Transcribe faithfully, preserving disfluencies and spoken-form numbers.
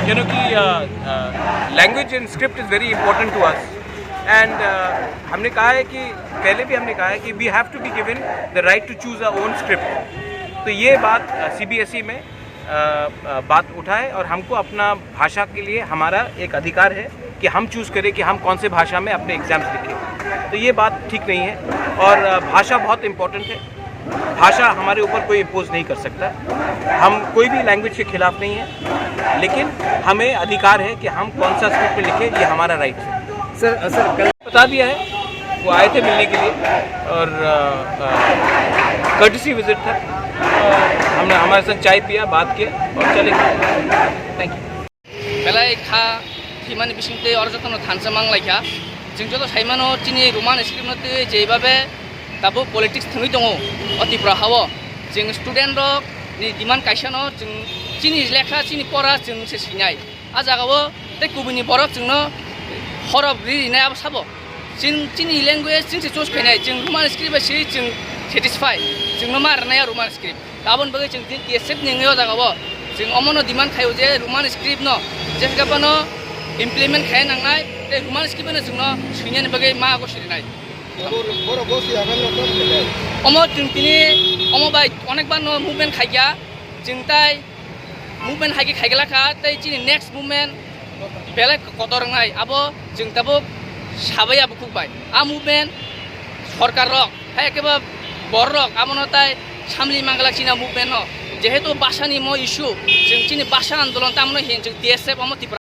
क्योंकि language and script is very important to us. And हमने कहा है कि पहले भी हमने कहा है कि we have to be given the right to choose our own script। तो ये बात सीबीएसई में अ, अ, बात उठाए और हमको अपना भाषा के लिए हमारा एक अधिकार है कि हम चूज़ करें कि हम कौन से भाषा में अपने एग्जाम्स लिखें। तो ये बात ठीक नहीं है। और अ, भाषा बहुत इम्पोर्टेंट है। भाषा हमारे ऊपर कोई इम्पोज नहीं कर सकता। हम कोई भी लैंग्वेज के खिलाफ नहीं है, लेकिन हमें अधिकार है कि हम कौन सा स्क्रिप्ट लिखें, ये हमारा राइट है। सर, सर, कल बता दिया है, वो आए थे मिलने के लिए और कर्टिसी विजिट था। अ, हमने हमारे साथ चाय पिया, बात किया और चले गए। Thank you. Belai kha thwimani bisingtwi oro jotono thansa mang lai kha. Chwng joto sai mano chini Roman script no twi jeibabe tabuk politics thwngwi tongo o Tripura hao. Chwng student rok ni demand kaisa no chwng chini lekha chini pora chwng se sinai. A jaga o tei kubuni borok chwngno horop ri rinai abo sabo. Chwng chini language chwng se choose khainai, chwng Roman script bai se chwng satisfy, chwngno ma rwnai a Roman script. Aboni bagwi chwng tini T S F ni wngwi o jaga o chwng omono demand khaio je Roman script no je khe phano implement khai nangnai tei Roman script no chwngno swinani bagwi ma go sirinai. Borok, borok bo si hagan no tong khe. Omo chwng tini omo bai onek bar no movement khaikha, chwng tai movement hai khe khaigala kha tei chini next movement belai kotor wngnai, abo chwng tabuk sabai abo khuk bai. A movement sorkar rok hai khe ba borok rok abono tai samli manglak chini movement no, jehetu bhasha ni mo issue, chwng chini bhasha andolon tamno hin chwng T S F omo Tripura